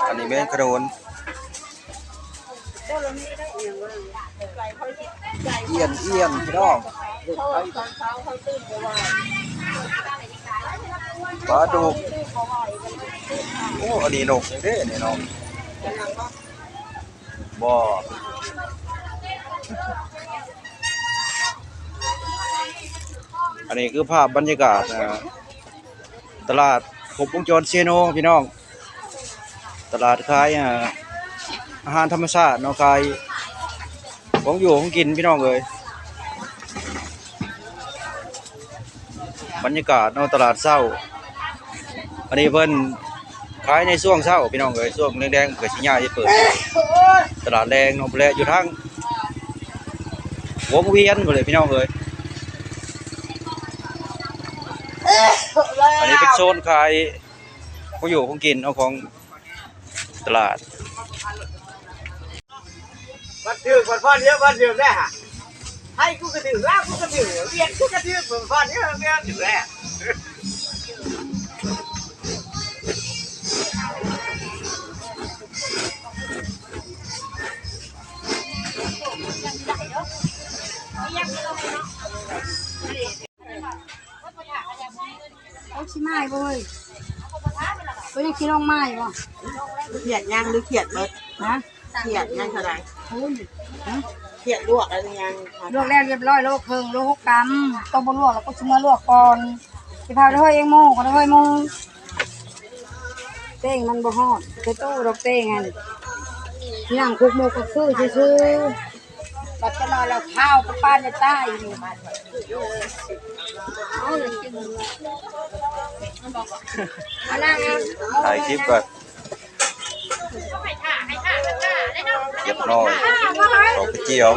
ອັນນີ້ແມ່ນຂະໜູນ ອຽນໆ ພີ່ນ້ອງ ປາດຸກ ໂອ້ ອັນນີ້ນົກເດ້ນີ້ເນາະ ບໍ່ ອັນນີ້ຄືພາບບັນຍາກາດ ອາ ຕະຫຼາດຄົບວົງຈອນເຊໂນພີ່ນ້ອງ ຕະຫຼາດຂາຍ ອາ ອາຫານທຳມະຊາດເນາະ ຂາຍຂອງຢູ່ຂອງກິນພີ່ນ້ອງເອີຍ ບັນຍາກາດເນາະ ຕະຫຼາດເຊົ້າ ອັນນີ້ເພິ່ນ ຂາຍໃນຊ່ວງເຊົ້າພີ່ນ້ອງເອີຍ ຊ່ວງແລງໆ ເພິ່ນກະຊິຍ້າຍໄປເປີດຕະຫຼາດແລງເນາະ ພຸ້ນແຫຼະ ຢູ່ທາງວົງວຽນພຸ້ນແຫຼະພີ່ນ້ອງເອີຍ ອັນນີ້ເປັນໂຊນຂາຍຂອງຢູ່ຂອງກິນເນາະ ຂອງຕະຫຼາດ. ບັດຖືກບັດພອນເດີ ບັດຖືກແດ່ຫະ ໄທກູກະຖືກ ລາວກູກະຖືກ ຫວຽດກູກະຖືກ ບັດພອນເດີ ຫວຽດຖືກແດ່. ເອົາຊິມາອີກບໍ່ເຮີ້ຍ? ເພິ່ນຍັງຊິລົງມາອີກບໍ່? ຄຽດຍັງຫຼືຄຽດເບິດ? ຮະ? ຄຽດຍັງເທົ່າໃດ? ໂອ້ຍ ຄຽດລວກແລ້ວຍັງ? ລວກແລ້ວຮຽບຮ້ອຍ ໂລເຄິ່ງ ໂລຫົກກຳ ໂຕບໍ່ລວກແລ້ວກໍຊິມາລວກກ່ອນ ຊິພາໄປເຮີ້ຍເອງໝູ່ ກໍໄປເຮີ້ຍໝູ່ ແປ້ງມັນບໍ່ຮອດ ໃສ່ຕູ້ດອກແປ້ງຫັ້ນ ຍ່າງຄຸກໝູ່ກໍຄືຊື່ໆ. ບັດຈະລອລະພາວປະປານຈະຕາຍນີ້ ເອົາລະກິນ ມານັ່ງ ຖ່າຍຄລິບກ່ອນ ຮຽບຮ້ອຍ ດອກກະຈຽວ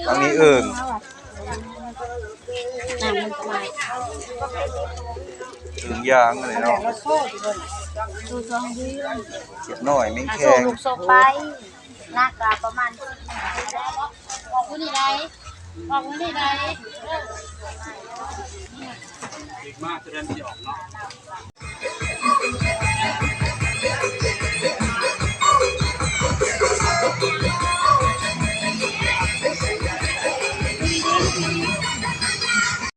ອັນນີ້ເອີ່ງ ນຳມັນໄປ ເອີ່ງຢ່າງອັນນີ້ເນາະ ຮຽບຮ້ອຍ ແມງແຄງ ໜັກກະປະມານ ອອກມື້ນີ້ໄດ້ ອອກມື້ນີ້ໄດ້ ເອີ ເດັກມາສະແດງຊິອອກເນາະ.